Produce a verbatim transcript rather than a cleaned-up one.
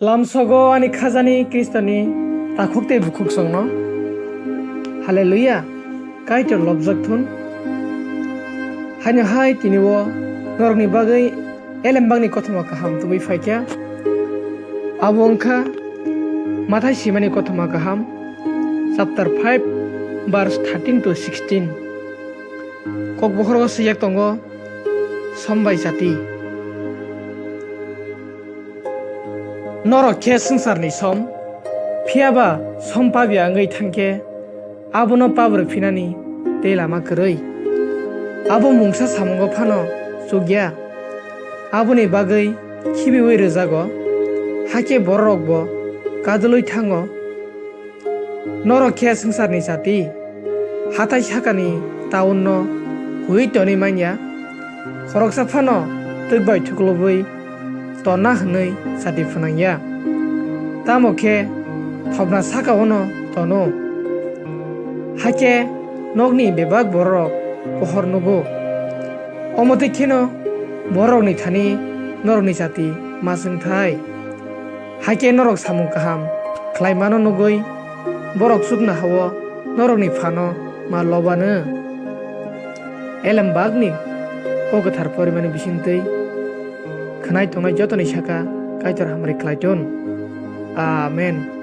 Lamsogo ani khajani Kristoni takhuk tei bukhuk songno. Haleluya! Kaitor lobjak thun. Haino hai tini o norokni bagwi elembakni kothoma kaham tubui phaikha. Abo wngkha Mathai simani kothoma kaham, chapter five, verse thirteen to sixteen. Kokbokhorogo swijak tongo, Sombai jati. Norok khe swngcharni som, phiya ba som pabya wngwi thang khe, abono pab rw phinani tei lama kwrwi. Abo mungsa samungo phano chukya, aboni bagwi khibiui rwjago, hakhe bororokbo kadulwi thango. Norok khe swngcharni jati, hathai sakani taunno huiwi tonwi man ya, khoroksa phano twk bai thuklubwi tonna hwnwi chati phnang ya, tamo khe thopna saka-ono tono. Hakhe nokni bebak bororok pohor nugo. Omo twi kheno bororokni thani norokni chati ma chwng thai. Hakhe norok samung kaham khlaimano nugwi borok chuknoha-o norokni phano ma lobano. Elembakni kok kwthar porimani bisingtwi khwnai tongnai jotoni saka Kaitor hamari khlai thun. Amen.